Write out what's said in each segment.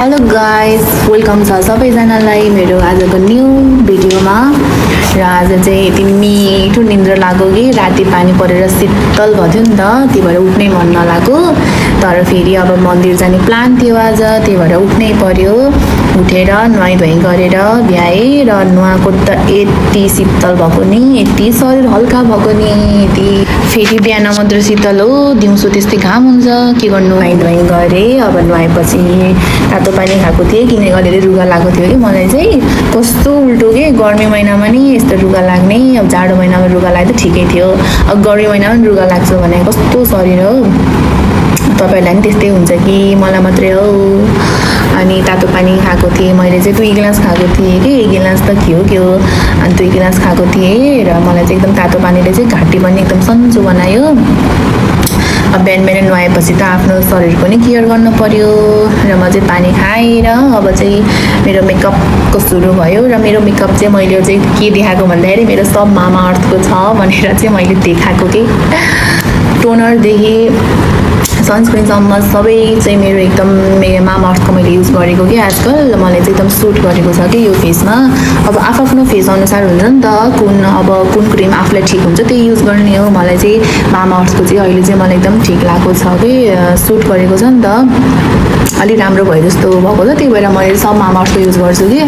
Hello guys, welcome छ सबैजनालाई मेरो आजको न्यू भिडियोमा। र आज चाहिँ यति मिठो निन्द्रा लाग्यो कि राति पानी परेर शीतल भयो नि त, त्यही भएर उठ्नै मन नलाग्यो। तर फेरि अब मन्दिर जाने प्लान थियो आज, त्यही भएर उठ्नै पर्यो। उठेर नुहाइधुवाइ गरेर भ्याएँ र नुहाएको त यति शीतल भएको नि, यति शरीर हल्का भएको नि, यति फेरि बिहान मात्र शीतल हो, दिउँसो त्यस्तै घाम हुन्छ, के गर्नु। नुहाइधुवाइ गरेँ। अब नुहाएपछि तातो पानी खाएको थिएँ, किनकि अलिअलि रुगा लागेको थियो कि मलाई चाहिँ। कस्तो उल्टो के, गर्मी महिनामा नि यस्तो रुगा लाग्ने, अब जाडो महिनामा रुगा लाग्दा ठिकै थियो, अब गर्मी महिनामा पनि रुगा लाग्छ भने कस्तो शरीर हो। तपाईँहरूलाई पनि त्यस्तै हुन्छ कि मलाई मात्रै हो। अनि तातो पानी खाएको थिएँ मैले चाहिँ 2 गिलास खाएको थिएँ कि, 1 गिलास त के हो अनि 2 गिलास खाएको थिएँ। र मलाई चाहिँ एकदम तातो पानीले चाहिँ घाँटी पनि एकदम सन्चो बनायो। अब बिहान बिहान नुहाएपछि त आफ्नो शरीरको नि केयर गर्नु पर्यो। र म चाहिँ पानी खाएर अब चाहिँ मेरो मेकअपको सुरु भयो। र मेरो मेकअप चाहिँ मैले चाहिँ के देखाएको भन्दाखेरि मेरो सब मामा अर्थको छ भनेर चाहिँ मैले देखाएको कि, टोनरदेखि सनस्क्रिनसम्म सबै चाहिँ मेरो एकदम मेरो मामा अर्थको मैले युज गरेको कि आजकल। मलाई चाहिँ एकदम सुट गरेको छ कि यो फेसमा। अब आफ्नो फेस अनुसार हुन्छ नि त, कुन क्रिम आफूलाई ठिक हुन्छ त्यही युज गर्ने हो। मलाई चाहिँ मामा अर्थको चाहिँ अहिले चाहिँ मलाई एकदम ठिक लागेको छ कि, सुट गरेको छ नि त, अलिक राम्रो भयो जस्तो भएको छ, त्यही भएर मैले सब मामा अर्थको युज गर्छु कि।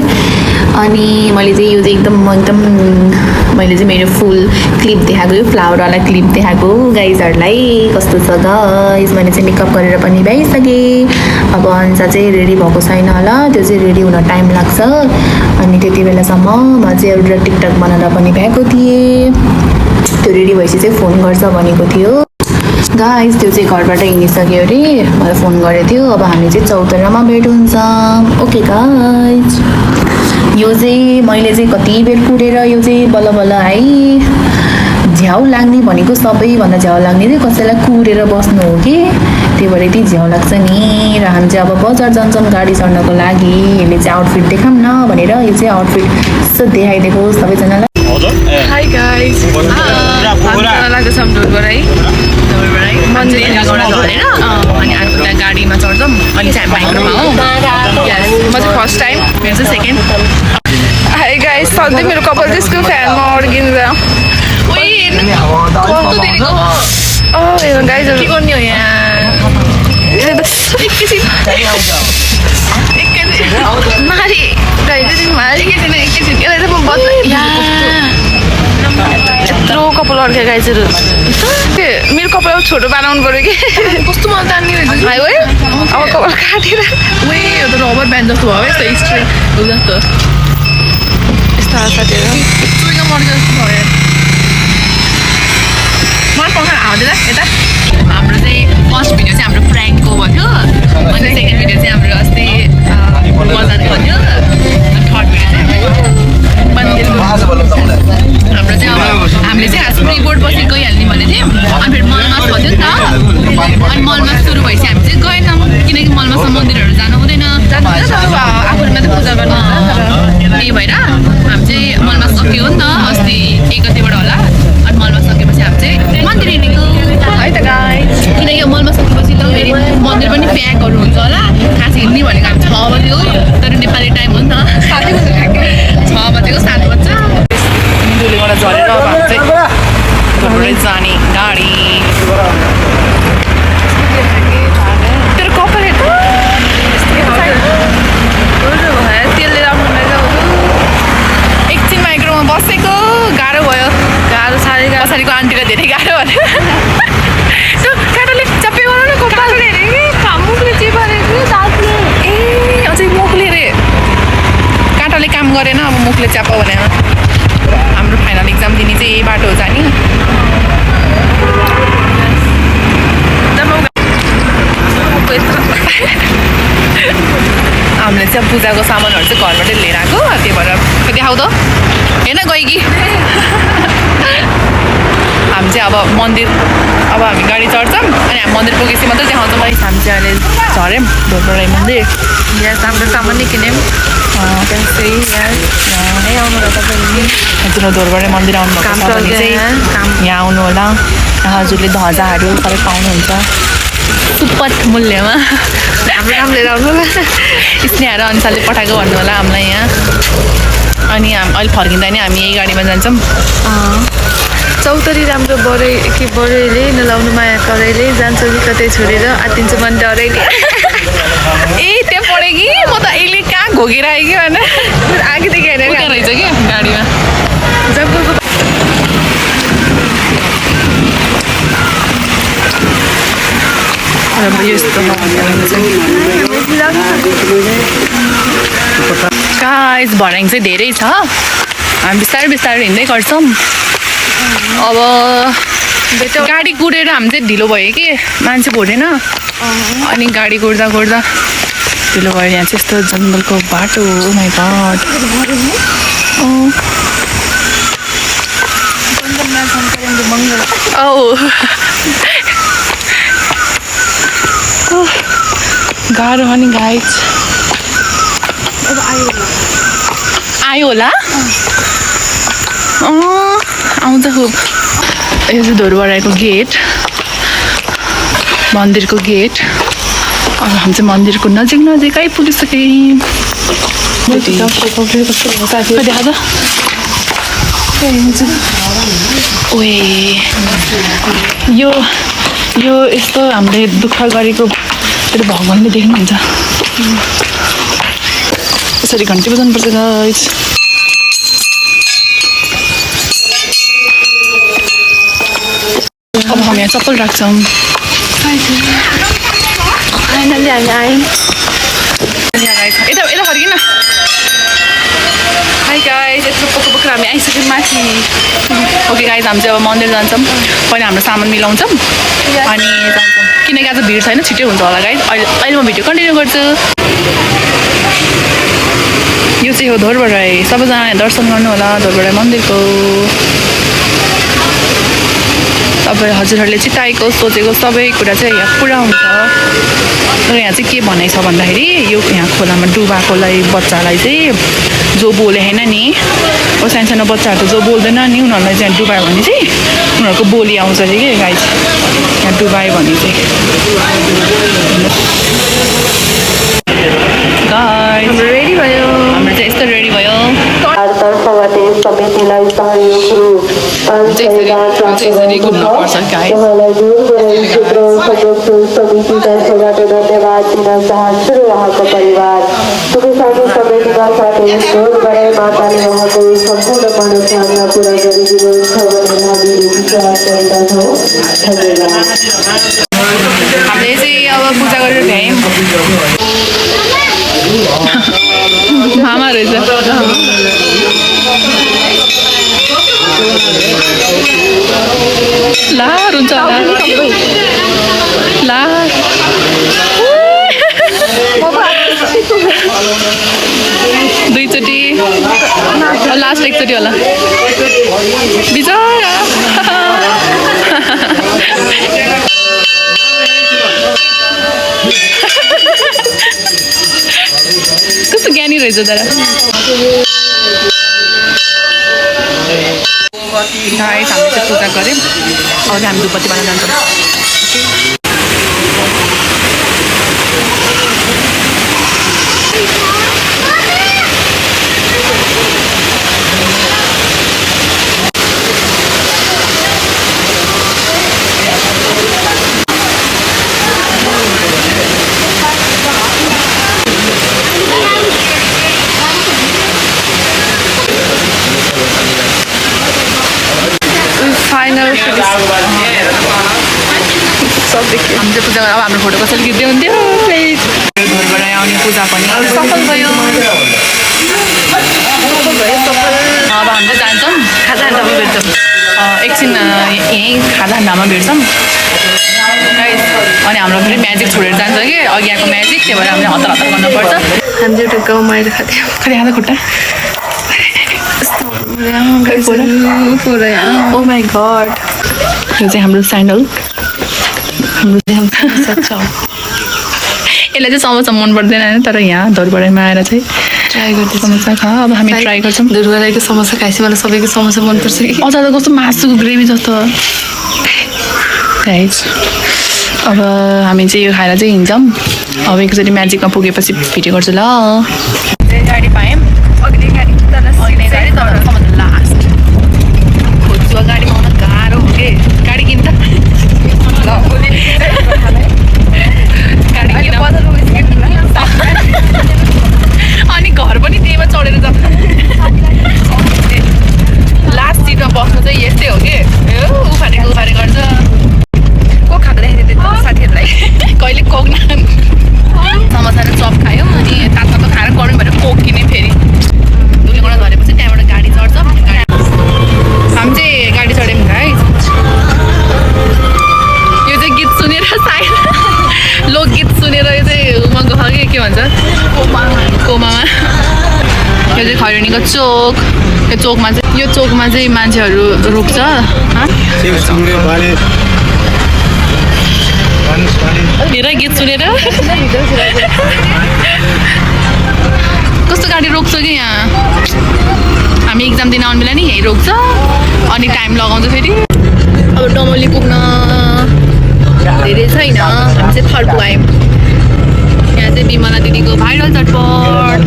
अनि मैले चाहिँ यो चाहिँ एकदम मैले चाहिँ मेरो फुल क्लिप देखाएको, यो फ्लावरवाला क्लिप देखाएको गाइजहरूलाई। कस्तो छ गाइज, मैले चाहिँ मेकअप गरेर पनि भ्याइसकेँ। अब अनुसा चाहिँ रेडी भएको छैन होला, त्यो चाहिँ रेडी हुन टाइम लाग्छ। अनि त्यति बेलासम्म म चाहिँ एउटा टिकटक बनाएर पनि भ्याएको थिएँ। त्यो रेडी भएपछि चाहिँ फोन गर्छ भनेको थियो गाइज। त्यो चाहिँ घरबाट हिँडिसक्यो अरे, मलाई फोन गरेको थियो। अब हामी चाहिँ चौतरामा भेट हुन्छ। ओके गाइज, यो चाहिँ मैले चाहिँ कति बेर कुरेर यो चाहिँ बल्ल बल्ल है झ्याउ लाग्ने भनेको, सबैभन्दा झ्याउ लाग्ने चाहिँ कसैलाई कुरेर बस्नु हो कि, त्यही भएर यति झ्याउ लाग्छ नि। र हामी चाहिँ अब बजार जान्छौँ गाडी चढ्नको लागि। यसले चाहिँ आउटफिट देखाऊँ न भनेर यो चाहिँ आउटफिट यस्तो देखाइदिएको सबैजनालाई। हाई गाइस, लाग्दैछ डोरबाट है, मन्दिर झरेर अनि अर्को त्यहाँ गाडीमा चढ्छौँ। अनि चाहिँ हामी माइक्रोमा हो। म चाहिँ फर्स्ट टाइम, मेरो चाहिँ सेकेन्ड। हाई गाइस, सधैँ मेरो कपाल चाहिँ यसको फ्यानमा अड्किन्छ। कस्तो देखेको गाइजहरू, के गर्ने हो यहाँ? एकैछिन मारी एकैछिन यसलाई चाहिँ म यत्रो कपाल अड्क्यो गाइजहरू। मेरो कपाल छोटो बनाउनु पऱ्यो कि, कस्तो मलाई तान्ने रहेछ भाइ है। अब कपाल काटेर यो त रबर ब्यान्ड जस्तो भयो है, यस्तो स्ट्रेट जस्तो यस्तो काटेर चुइगा मर्छ जस्तो भयो। मलाई पखाएर आउँदैन यता। हाम्रो चाहिँ फर्स्ट भिडियो चाहिँ हाम्रो प्र्याङ्कको भयो, अनि सेकेन्ड भिडियो चाहिँ हाम्रो अस्ति बजारको थियो, अनि थर्ड भिडियो चाहिँ मन्दिरको। हाम्रो चाहिँ अब हामीले चाहिँ आज प्रिबोर्ड पछि गइहाल्ने भनेको थियौँ, अनि फेरि मलमास भयो नि त। अनि मलमास सुरु भएपछि हामी चाहिँ गएनौँ, किनकि मलमासमा मन्दिरहरू जानु हुँदैन, आफूले मात्रै पूजा गर्नु हुन्छ। त्यही भएर हामी चाहिँ मलमास सकियो नि त अस्ति 1 गतिबाट होला। अनि मलमास सकेपछि हामी चाहिँ मन्दिर हिँडेको है त गाइस, किनकि मलमास सकेपछि त फेरि मन्दिर पनि प्याकहरू हुन्छ होला। खास हिँड्ने भनेको हामी 6 बजी हो, तर नेपाली टाइम हो नि त, 6 बजेको 7 बज्छ। हिन्दूलेबाट झरेर अब हामी चाहिँ घरबाटै जाने गाडी। तेरो कपाल त्यसले राम्रो एकछिन माइक्रोमा बसेको गाह्रो भयो, गाह्रो साह्रै गाह्रो। पछाडिको आन्टीलाई धेरै गाह्रो भनेर काँटाले चप्पे गरौँ न कपाल हेरेँ कि, मुखले चिपारेको दाँतले। ए अझै मुखले अरे, काँटाले काम गरेन, अब मुखले च्याप्प भनेर। हाम्रो फाइनल इक्जाम दिने चाहिँ यही बाटो हो जाने। हामीले चाहिँ पूजाको सामानहरू चाहिँ घरबाटै लिएर आएको, त्यही भएर देखाउ त हेर्न गयो कि। हामी चाहिँ अब मन्दिर, अब हामी गाडी चढ्छौँ अनि हामी मन्दिर पुगेपछि मात्रै देखाउँछौँ। हामी चाहिँ अहिले झऱ्यौँ ढोलबडाई मन्दिर। यहाँ हाम्रो सामान नै किन्यौँ, त्यस्तै यहीँ आउनु होला तपाईँले। हजुर ढोलबडाई मन्दिर आउनुभएको छ भने चाहिँ यहाँ आउनु होला। हजुरले ध्वजाहरू सबै पाउनुहुन्छ। सुपथ मूल्यमा हाम्रो नाम लिएर आउनु होला स्नेहा र अन्साले पठाएको भन्नु होला हामीलाई यहाँ अनि अहिले फर्किँदा नि हामी यही गाडीमा जान्छौँ चौतरी राम्रो बरैले नलाउनु माया करैले जान्छ कि कतै छोडेर आतिन्छ मन डरैले ए त्यहाँ पढेँ कि म त अहिले कहाँ घोकेर आएँ कि भनेर आगेदेखि हेरेर उता रहेछ कि गाडीमा जङ्गलको यस्तो गाइस भर्याङ चाहिँ धेरै छ हामी बिस्तारै बिस्तारै हिँड्दै गर्छौँ अब गाडी कुरेर हामी चाहिँ ढिलो भयो कि मान्छे भोटेन अनि गाडी कुर्दा कुर्दा ढिलो भयो यहाँ चाहिँ यस्तो जङ्गलको बाटो माइ गड गाह्रो हो नि गाइस आयो होला आउँछ खुब यो चाहिँ धोरबडाको गेट मन्दिरको गेट अब हामी चाहिँ मन्दिरको नजिक नजिक आइपुगिसक्यौँ देखा त ओए यो यस्तो हामीले दुःख गरेको त्यो भगवान्ले देख्नुहुन्छ यसरी घन्टी बजाउनुपर्छ गाइस अब हामी यहाँ चप्पल राख्छौँ फाइनली हामी आयौँ यता फर्किन हाई गाइस यत्रो पक्क हामी आइसक्यौँ माथि ओके गाइस हामी चाहिँ अब मन्दिर जान्छौँ पहिला हाम्रो सामान मिलाउँछौँ अनि जान्छौँ किनकि आज भिड छैन छिटै हुन्छ होला गाइस अहिले म भिडियो कन्टिन्यू गर्छु यो चाहिँ हो धोरबडाई सबैजना दर्शन गर्नु होला धोरबडाई मन्दिरको तपाईँ हजुरहरूले चिताएको सोचेको सबै कुरा चाहिँ यहाँ पुरा हुन्छ तर यहाँ चाहिँ के भनाइ छ भन्दाखेरि यो यहाँ खोलामा डुबाएकोलाई बच्चालाई चाहिँ जो बोले होइन नि ओ सानो सानो बच्चाहरू जो बोल्दैन नि उनीहरूलाई चाहिँ डुबायो भने चाहिँ उनीहरूको बोली आउँछ अरे कि गाई यहाँ डुबायो भने चाहिँ हाम्रो रेडी भयो हाम्रो चाहिँ यस्तो रेडी भयो तर्फबाट समितिलाई सहयोग रु 5,000 घुम्नुपर्छ गाइस उहाँलाई दूर गराई क्षेत्र सदस्य समिति तर्फबाट धन्यवाद दिन चाहन्छु र उहाँको परिवार सुखशान्ति समितिका साथै दूर गराई माताले उहाँको सम्पूर्ण मनोकामना पुरा गरिदिनुहुन्छ भनेर हामीले विश्वास गरेका छौँ धन्यवाद हामीले चाहिँ अब पूजा गरेर भ्यायौँ मामा रहेछ ला हुन्छ ला दुईचोटि लास्ट एकचोटि होला बिचरा कस्तो ज्ञानी रहेछ तर गाइस हामीले चाहिँ पूजा गऱ्यौँ अब हामी धुपबत्ती बाल्न जान्छौँ फाइनल सब देखियो हामी चाहिँ पूजा गरेर अब हाम्रो फोटो कसैले खिच्दै हुन्थ्यो घरबाट आउने पूजा पनि सफल भयो अब हामी चाहिँ जान्छौँ खाजा हान्डामा भेट्छौँ एकछिन यहीँ खाजा हान्डामा भेट्छौँ अनि हाम्रो फेरि म्याजिक छोडेर जान्छ कि अघि आएको म्याजिक त्यही भएर हामीले हतार हतार गर्नुपर्छ हामी एउटा गाउँमा आएर खाथ्यौँ कति खाँदा खुट्टा ओ माई गड यो चाहिँ हाम्रो स्यान्डल यसलाई चाहिँ समोसा मन पर्दैन होइन तर यहाँ धोरबडाईमा आएर चाहिँ ट्राई गर्दै समोसा खा अब हामी ट्राई गर्छौँ धुर्वाराईको समोसा खाएपछि मलाई सबैको समोसा मनपर्छ कि अझ त कस्तो मासुको ग्रेभी जस्तो गाइस अब हामी चाहिँ यो खाएर चाहिँ हिँड्छौँ अब एकचोटि म्याजिकमा पुगेपछि भिडियो गर्छु ल गाडी पायौँ अघिल्लो गाडी सबभन्दा लास्ट खोज्छु गाडी पाउन गाह्रो हो कि गाडी किन्दा अनि घर पनि त्यहीमा चढेर जान्छ लास्ट सिटमा बस्नु चाहिँ यस्तै हो कि उफारे गर्छ कोक खाएको देखेको थियो साथीहरूलाई कहिले कोक समोसा र चप खायो अनि तातो खाएर गर्नु भनेर कोक किने फेरि दुलीबाट झरेपछि त्यहाँबाट गाडी चढ्छ हामी चाहिँ गाडी चढ्यौँ गाइस यो चाहिँ गीत सुनेर सायद लोकगीत सुनेर यो चाहिँ उमङ्ग छ कि के भन्छ कोमामा यो चाहिँ खैरनीको चोक यो चोकमा चाहिँ मान्छेहरू रोक्छ हेर गीत सुनेर कस्तो गाडी रोक्छ कि यहाँ हामी इक्जाम दिन आउनु बेला नि यहीँ रोक्छ अनि टाइम लगाउँछ फेरि अब डमोली पुग्न धेरै छैन हामी चाहिँ थर्ड आयौँ यहाँ चाहिँ विमला दिदीको भाइरल चटपट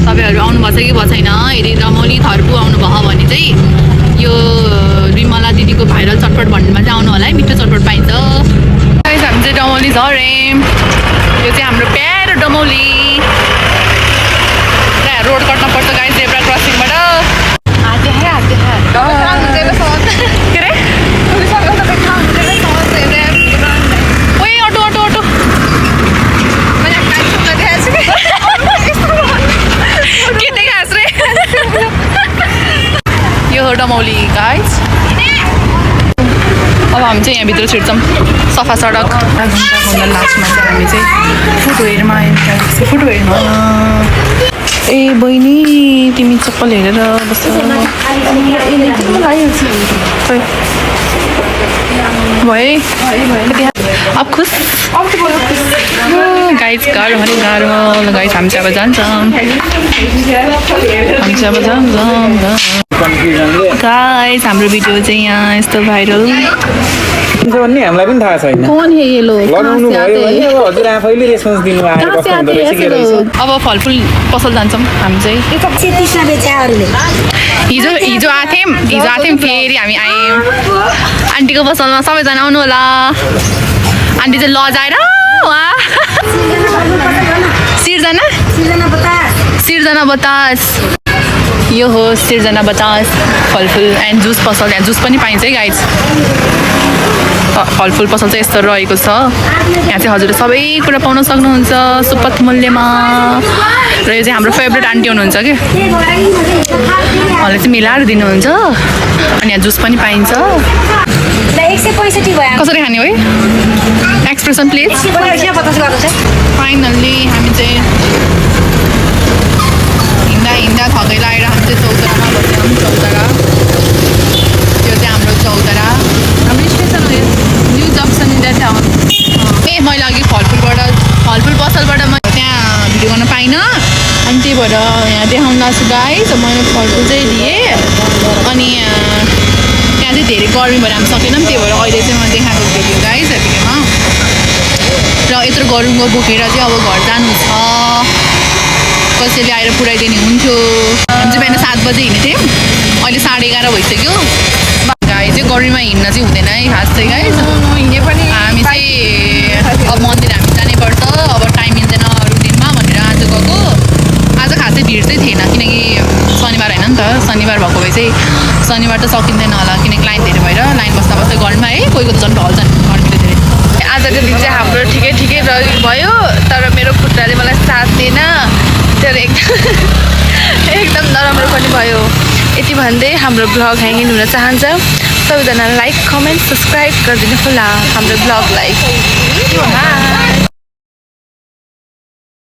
तपाईँहरू आउनुभएको छ कि भएको छैन यदि डमोली थर्पु आउनुभयो भने चाहिँ यो विमला दिदीको भाइरल चटपट भन्नेमा चाहिँ आउनु होला है मिठो चटपट पाइन्छ हामी चाहिँ डमोली झऱ्यौँ यो चाहिँ हाम्रो प्यारो डमोली रोड कट्न पर्छ गाडी जेब्रा क्रसिङबाट के अरे ओइ अटो के देखास् रे यो हो डमौली गाइस अब हामी चाहिँ यहाँभित्र छिर्छौँ सफा सडक घन्टा लास्टमा चाहिँ हामी चाहिँ फुटवेयरमा आयौँ फुटवेयरमा ए बहिनी तिमी चप्पल हेरेर बस्छ भए अब खुस गाइस गाह्रो भने गाह्रो गाइस हामी चाहिँ अब जान्छौँ गाइस हाम्रो भिडियो चाहिँ यहाँ यस्तो भाइरल भन्ने हामीलाई पनि थाहा छैन कौन है ये लोग लगाउनु भयो भने अब हजुर आफैले रेस्पोन्स दिनु आएर कस्तो हुँदो रहेछ के रहेछ अब फलफुल पसल जान्छौँ हामी चाहिँ हिजो आथ्यौँ फेरि हामी आयौँ आन्टीको पसलमा सबैजना आउनु होला आन्टी चाहिँ लजाएर सिर्जना बतास यो हो सिर्जना बतास फलफुल एन्ड जुस पसल यहाँ जुस पनि पाइन्छ है गाइज फलफुल पसल चाहिँ यस्तो रहेको छ यहाँ चाहिँ हजुरले सबै कुरा पाउन सक्नुहुन्छ सुपथ मूल्यमा र यो चाहिँ हाम्रो फेभरेट आन्टी हुनुहुन्छ कि उहाँले चाहिँ मिलाएर दिनुहुन्छ अनि यहाँ जुस पनि पाइन्छ कसरी खाने हो है एक्सप्रेसन प्लिज फाइनल्ली हामी चाहिँ हिँड्दा थकै लगाएर हामी चाहिँ चौतारामा बस्यौँ चौतारा त्यो चाहिँ हाम्रो चौतारा हाम्रो स्टेसन हो न्यू जङ्सन इन्डिया टाउन ए मैले अघि फलफुल पसलबाट म त्यहाँ भिडियो गर्न पाइनँ अनि त्यही भएर यहाँ देखाउनु लाग्छु गाइस मैले फलफुल चाहिँ लिएँ अनि त्यहाँ चाहिँ धेरै गर्मी भएर हामी सकेनौँ त्यही भएर अहिले चाहिँ मैले देखाएको भिडियो गाइस भिडियोमा र यत्रो गर्मीको बोकेर चाहिँ अब घर जानु छ कसैले आएर पुऱ्याइदिने हुन्थ्यो हामी चाहिँ बिहान 7 बजे हिँडेको थियौँ अहिले 11:30 भइसक्यो गाई चाहिँ गर्मीमा हिँड्न चाहिँ हुँदैन है खास चाहिँ गाइस हिँडे पनि हामी चाहिँ अब मन्दिर हामी जानै पर्छ अब टाइम मिल्दैन अरू दिनमा भनेर आज गएको आज खासै भिड चाहिँ थिएन किनकि शनिबार होइन नि त शनिबार भएको भए चाहिँ शनिबार त सकिँदैन होला किनकि लाइन धेरै भएर लाइन बस्दा बस्दै गर्मीमा है कोहीको त झन् ढल्छन् गर्मीले धेरै आजको दिन चाहिँ हाम्रो ठिकै भयो तर मेरो खुट्टाले मलाई साथ दिएन तर एकदम नराम्रो पनि भयो यति भन्दै हाम्रो ब्लग ह्याङ्गिङ हुन चाहन्छ सबैजना लाइक कमेन्ट सब्सक्राइब गरिदिनु होला हाम्रो ब्लगलाई